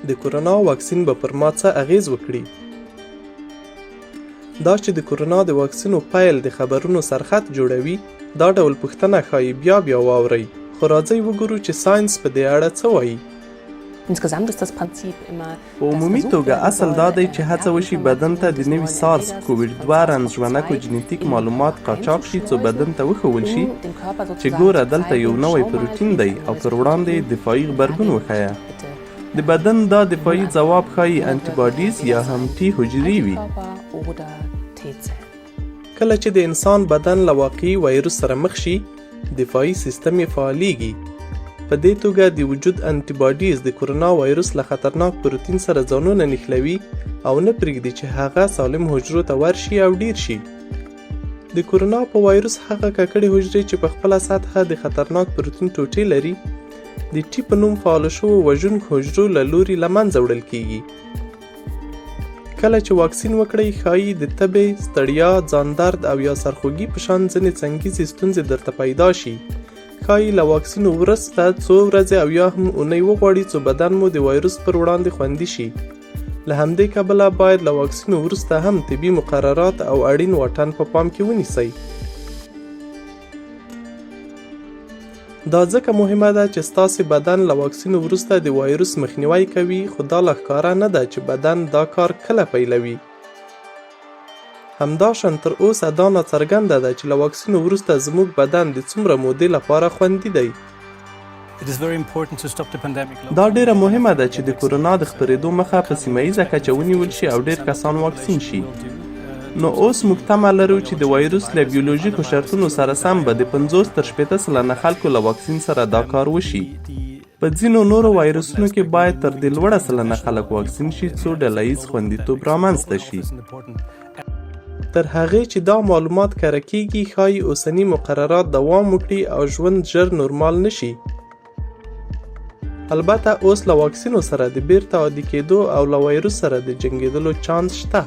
د کورونا واکسین به پر ما څه اغېز وکړي؟ دا چې د کورونا د واکسینو پیل د خبرونو سرخط جوړوي، دا ډول پوښتنه ښايي بیا بیا واورئ، خو راځئ وګورو چې ساینس په دې اړه څه وايي. په عمومي توګه اصل دا دی چې هڅه وشي بدن ته د نوي سارس کوویډ 2 رنځ ژونکو جنیتیک معلومات قاچاق شي، څو بدن ته وښول شي چې ګوره دلته یو نوی پروتین دی او پر وړاندې یې دفاعي غبرګون وښیه. د بدن دا دفاعي ځواب ښايي انټي باډیز یا هم ټي حجرې وي. کله چې د انسان بدن له واقعي وایروس سره مخ شي، دفاعي سیستم یې فعالیږي. په دې توګه د وجود انټي باډیز د کرونا وایروس له خطرناک پروتین سره ځانونه نښلوي او نه پرېږدي چې هغه سالم حجرو ته ورشي او ډیر شي. د کرونا په وایروس هغه ککړې حجرې چې په خپله سطحه د خطرناک پروتین ټوټې لري، د ټي په نوم فعالو شوو وژونکو حجرو له لوري له منځه وړل کیږي. کله چې واکسین وکړئ، ښايي د تبې، ستړیا، ځان درد او یا سرخوږي په شان ځینې څنګیزې ستونزې درته پیدا شي. ښايي له واکسینو وروسته څو ورځې او یا هم اونۍ وغواړي څو بدن مو د وایروس پر وړاندې خوندي شي. له همدې کبله باید له واکسینو وروسته هم طبي مقررات او اړین واټن په پام کې ونیسئ. دا ځکه مهمه ده چې ستاسې بدن له واکسینو وروسته د وایروس مخنیوی کوي، خو دا لا ښکاره نه ده چې بدن دا کار کله پیلوي. همداشان تر اوسه دا ناڅرګنده ده چې له واکسینو وروسته زموږ بدن د څومره مودې لپاره خوندي دی. دا ډېره مهمه ده چې د کورونا د خپرېدو مخه په سیمه ییزه کچه ونیول شي او ډېر کسان واکسین شي. نو اوس موږ تمه لرو چې د وایروس له بیولوژیکو شرطونو سره سم به د 50 تر 60% خلکو له واکسین سره دا کار وشي. په ځینو نورو وایروسونو کې باید تر دې لوړه سلنه خلک واکسین شي، څو ډله ییز خوندیتوب رامنځته شي. تر هغې چې دا معلومات کره کیږي، ښايي اوسني مقررات دوام وکړي او ژوند ژر نورمال نه شي. البته اوس له واکسینو سره د بیرته عادي کېدو او له وایروس سره د جنګېدلو چانس شته.